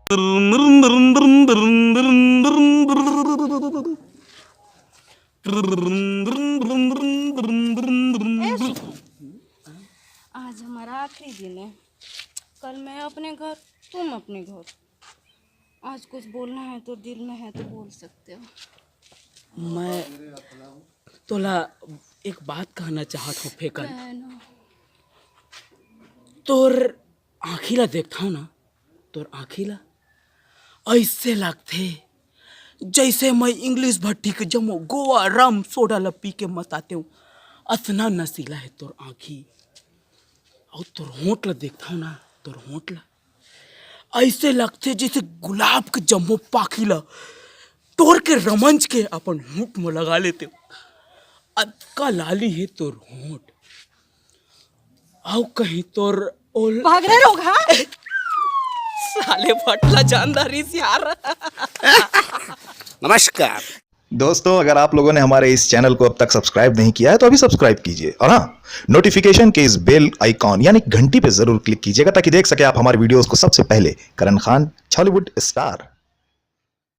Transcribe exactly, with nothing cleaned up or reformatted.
ए सुमन, आज हमारा आखिरी दिन है। कल मैं अपने घर, तुम अपने घर। आज कुछ बोलना है तो दिल में है तो बोल सकते हो। मैं तोला एक बात कहना चाहत हूँ फेकन। कहना। तोर आँखी ला देखथव ना, तोर आँखी ला अइसे लागथे जइसे मैं इंग्लिश भट्टी के जम्मो गोवा रम सोडा ला पी के मसाते हूँ। अतना नशीला है तोर आँखी। अउ तोर होंठ ला देखथव ना, तोर होंठ ला अइसे लगथे जइसे गुलाब के जम्मो पाखी ला टोर के रमंज के अपन होंठ म लगा लेते। अतका लाली हे तोर होंठ। अउ कहीं तोर ओल भाग रे रोगहा। साले फटला जानदार इस यार। नमस्कार। दोस्तों, अगर आप लोगों ने हमारे इस चैनल को अब तक सब्सक्राइब नहीं किया है तो अभी सब्सक्राइब कीजिए और हाँ, नोटिफिकेशन के इस बेल आइकॉन यानी घंटी पे जरूर क्लिक कीजिएगा ताकि देख सके आप हमारे वीडियोस को सबसे पहले। करण खान, छॉलीवुड स्टार।